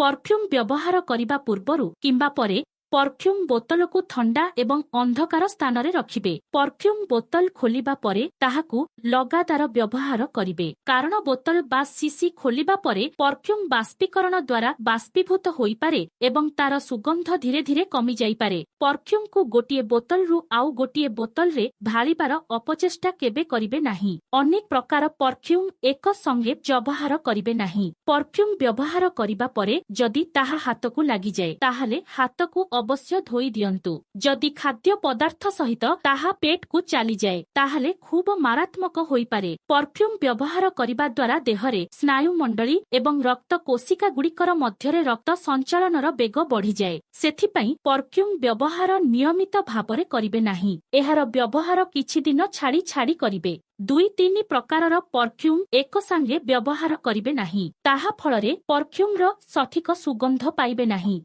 Perfume ବ୍ୟବହାର କରିବା ପୂର୍ବରୁ କିମ୍ବା ପରେ ପରଫ୍ୟୁମ ବୋତଲକୁ ଥଣ୍ଡା ଏବଂ ଅନ୍ଧକାର ସ୍ଥାନରେ ରଖିବେ। ପରଫ୍ୟୁମ ବୋତଲ ଖୋଲିବା ପରେ ତାହାକୁ ଲଗାତାର ବ୍ୟବହାର କରିବେ, କାରଣ ବୋତଲ ବା ଶିଶି ଖୋଲିବା ପରେ ପରଫ୍ୟୁମ ବାଷ୍ପୀକରଣ ଦ୍ୱାରା ବାଷ୍ପୀଭୂତ ହୋଇପାରେ ଏବଂ ତାର ସୁଗନ୍ଧ ଧୀରେ ଧୀରେ କମିଯାଇପାରେ। ପରଫ୍ୟୁମକୁ ଗୋଟିଏ ବୋତଲରୁ ଆଉ ଗୋଟିଏ ବୋତଲରେ ଢାଳିବାର ଅପଚେଷ୍ଟା କେବେ କରିବେ ନାହିଁ। ଅନେକ ପ୍ରକାର ପରଫ୍ୟୁମ ଏକ ସଙ୍ଗେ ବ୍ୟବହାର କରିବେ ନାହିଁ। ପରଫ୍ୟୁମ ବ୍ୟବହାର କରିବା ପରେ ଯଦି ତାହା ହାତକୁ ଲାଗିଯାଏ, ତାହେଲେ ହାତକୁ ଅବଶ୍ୟ ଧୋଇ ଦିଅନ୍ତୁ। ଯଦି ଖାଦ୍ୟ ପଦାର୍ଥ ସହିତ ତାହା ପେଟକୁ ଚାଲିଯାଏ, ତାହେଲେ ଖୁବ ମାରାତ୍ମକ ହୋଇପାରେ। ପରଫ୍ୟୁମ ବ୍ୟବହାର କରିବା ଦ୍ୱାରା ଦେହରେ ସ୍ନାୟୁମଣ୍ଡଳୀ ଏବଂ ରକ୍ତ କୋଷିକା ଗୁଡ଼ିକର ମଧ୍ୟରେ ରକ୍ତ ସଞ୍ଚାଳନର ବେଗ ବଢିଯାଏ। ସେଥିପାଇଁ ପରଫ୍ୟୁମ ବ୍ୟବହାର ନିୟମିତ ଭାବରେ କରିବେ ନାହିଁ। ଏହାର ବ୍ୟବହାର କିଛି ଦିନ ଛାଡ଼ି ଛାଡ଼ି କରିବେ। ଦୁଇ ତିନି ପ୍ରକାରର ପରଫ୍ୟୁମ ଏକ ସାଙ୍ଗେ ବ୍ୟବହାର କରିବେ ନାହିଁ। ତାହା ଫଳରେ ପରଫ୍ୟୁମର ସଠିକ ସୁଗନ୍ଧ ପାଇବେ ନାହିଁ।